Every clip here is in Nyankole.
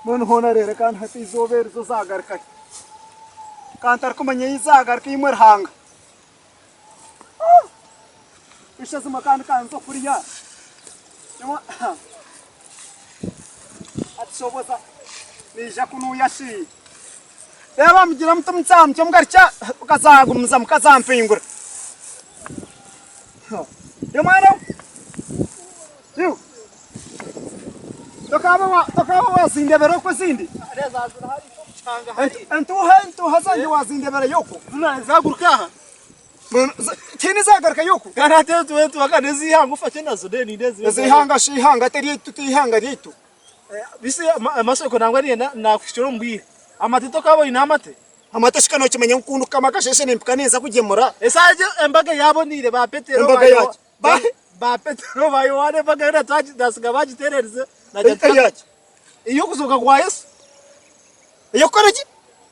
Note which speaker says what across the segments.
Speaker 1: Mbwenu hoona reero kandi hati eizooba eri zo zaagaruka hi? Ka ntarikumanya ei zaagaruka imwe Ruhanga. Ishwa zimwe kandi ka nze kuriya. Hati shoboza naija kunuuya shi? Reeba mugira muti mutsya mutyo mugarukya mukazagumiza mukazampingura. Iwe mwana we, iwe tokaaba tokaaba wazindebera okwo ezindi? Entuuha entuuha zangye wazindeberayo okwo?
Speaker 2: Zaguruka aha.
Speaker 1: Tihaine ezagarukayo okwo?
Speaker 2: Kandi hati entuuha entuuha kandi ez'eihanga ofakye nazo
Speaker 1: Ez'eihanga shi eihanga teri ryaitu ti ihanga ryaitu.
Speaker 2: Bisi amasoko nangwa niinyenda nakuhikira omu bwire. Amate tokaaba oine amate?
Speaker 1: Amate shi ka nokimanya ngu ku ndikukama akasheeshe nimpika ninza kugyemura.
Speaker 2: Esaaha egyo embaga eyaboneire ba Petero
Speaker 1: Embaga
Speaker 2: ba
Speaker 1: yaki? Ba
Speaker 2: ba Petero ba Yohaana embaga yoona twagi nasiga bagitererize nagira nti
Speaker 1: Eyaki?
Speaker 2: Ey'okuzooka kwa Yesu.
Speaker 1: Ey'okukora ki?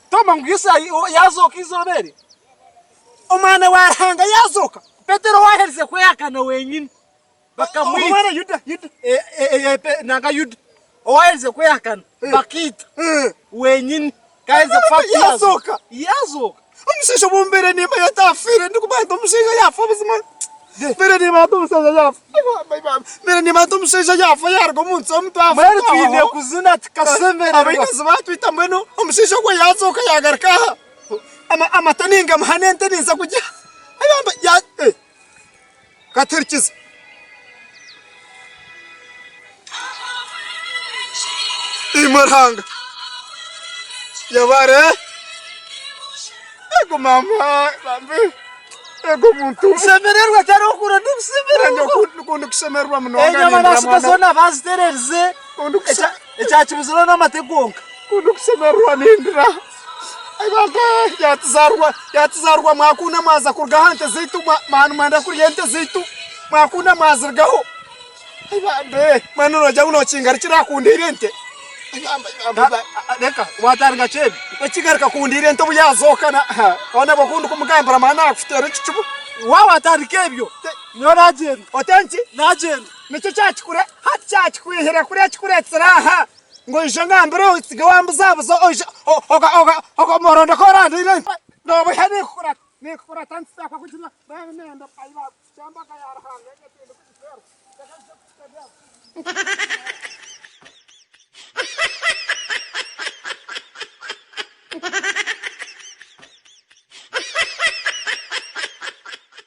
Speaker 2: Toma ngu Yesu yazooka eizooba eri.
Speaker 1: Omwana wa Ruhanga yazooka?
Speaker 2: Petero owaherize kwehakana wenyini. Bakamwita.
Speaker 1: Omwana Yuda, Yuda.
Speaker 2: E, e, e, e, nanga Yuda owaherize kwehakana bakaita wenyini kaherize kufa
Speaker 1: Yazooka.
Speaker 2: Yazooka.
Speaker 1: Omushaija obu mbaire nimanya atafiire ndikuba nti omushaija yaafa buzima mbaire nimanya nti omushaija yaafa mbaire nimanya nti omushaija yaafa yaaruga omu nsi omu twafa
Speaker 2: Mbwenu twine kuzina tukasemererwa.
Speaker 1: Abainazi baatwita mbwenu omushaija ogwo yazooka yaagaruka aha amate ningamuha n'ente ninza kugiha Katurikize. Imwe Ruhanga. Yebare. Ego mama, bambi. Ego muntu.
Speaker 2: Kushemererwa tari okuro ndi kushemererwa.
Speaker 1: Nikundi kushemererwa munonga.
Speaker 2: Enyama nasiga zona bazitererize. Ekyakibuzire n'amate gonka.
Speaker 1: Kundi kushemererwa nindira. Yatuzarwa yatuzarwa mwakunda mwaza kuruga aha nte zaitu mwenda kurya ente zaitu mwakunda mwazirugaho bambe mbwenu nogira ngu nokingarukira aha kundiira ente
Speaker 2: Reka watandika ki ebi?
Speaker 1: Okigaruka kundiira ente obu yazooka hoona obu ndikumugambira mwana nakuteera ekicubu.
Speaker 2: Waaba watandika ebyo nyowe nagyenda.
Speaker 1: Ote nki?
Speaker 2: Nagyenda.
Speaker 1: Nikyo kyakikure hati kyakikwihire kuriya kikuretsire aha. Ngu oije ongambire otsige wambuzabuza oije oronde ku orandiire ente. Nobuhe nikukurata nikukurata nituteekwa kugira nenda embaga ya Ruhanga egyo tindikugifeerwa.